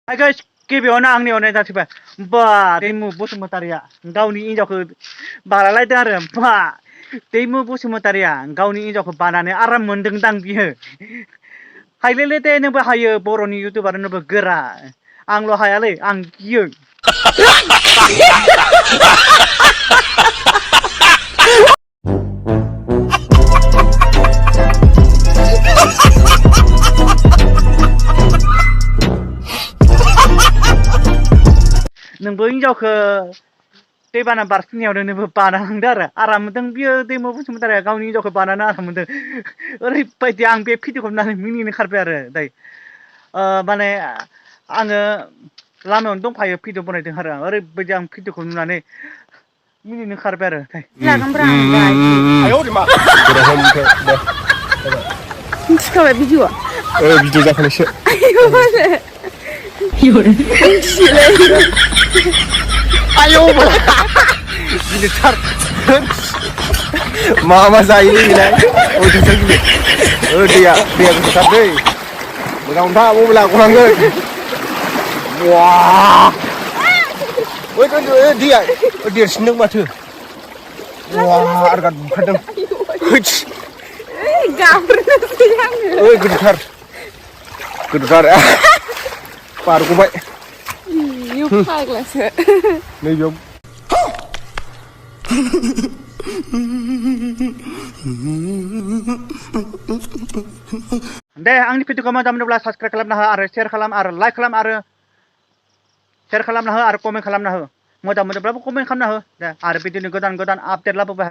Hai guys, गिबियावनो आंनि अननाय जासिबाय बा दैमु बसुमतारिया गावनि हिनजावखौ बालालायदों आरो बा दैमु बसुमतारिया गावनि हिनजावखौ बानानै आराम मोनदोंदां बियो हायलेले दे नोंबो हायो बर'नि इउटिउबार नोंबो गोरा आंल' हायालै आं गियो नोंबो हिनजावखौ दैबाना बारसिननायावनो नोंबो बानालांदो आरो आराम मोनदों बियो दैमु बसुमतारिया गावनि हिनजावखौ बानानो आराम मोनदों ओरैबायदि आं बे भिडिअखौ नुनानै मिनिनो खारबाय आरो दाय माने आङो लामायावनो दंफायो भिडिअ बनायदों आरो आं ओरैबायदि आं भिडिअखौ नुनानै मिनिनो खारबाय आरो दाय मिथिखाबाय भिडिअआ भिडिअ जाखानायसो गिदिरथार मा जायो बेलाय अयथासार गिदिर दैया गुसुथार दै मोजां था मबाइला गनांगोन वा दैया देरसिनदों माथो वा आरो बुखारदों गाब्रनोसै आङो गिदिरथार बारग'बाय फाग्लासो नैबेयाव दे आंनि भिडिअखौ मोजां मोनोब्ला साबस्क्राइब खालामना हो आरो शेयार खालाम आरो लाइक खालाम आरो शेयार खालामना हो आरो कमेन्ट खालामना हो मोजां मोनोब्लाबो कमेन्ट खालामना हो दे आरो बिदिनो गोदान आपडेट लाबोबाय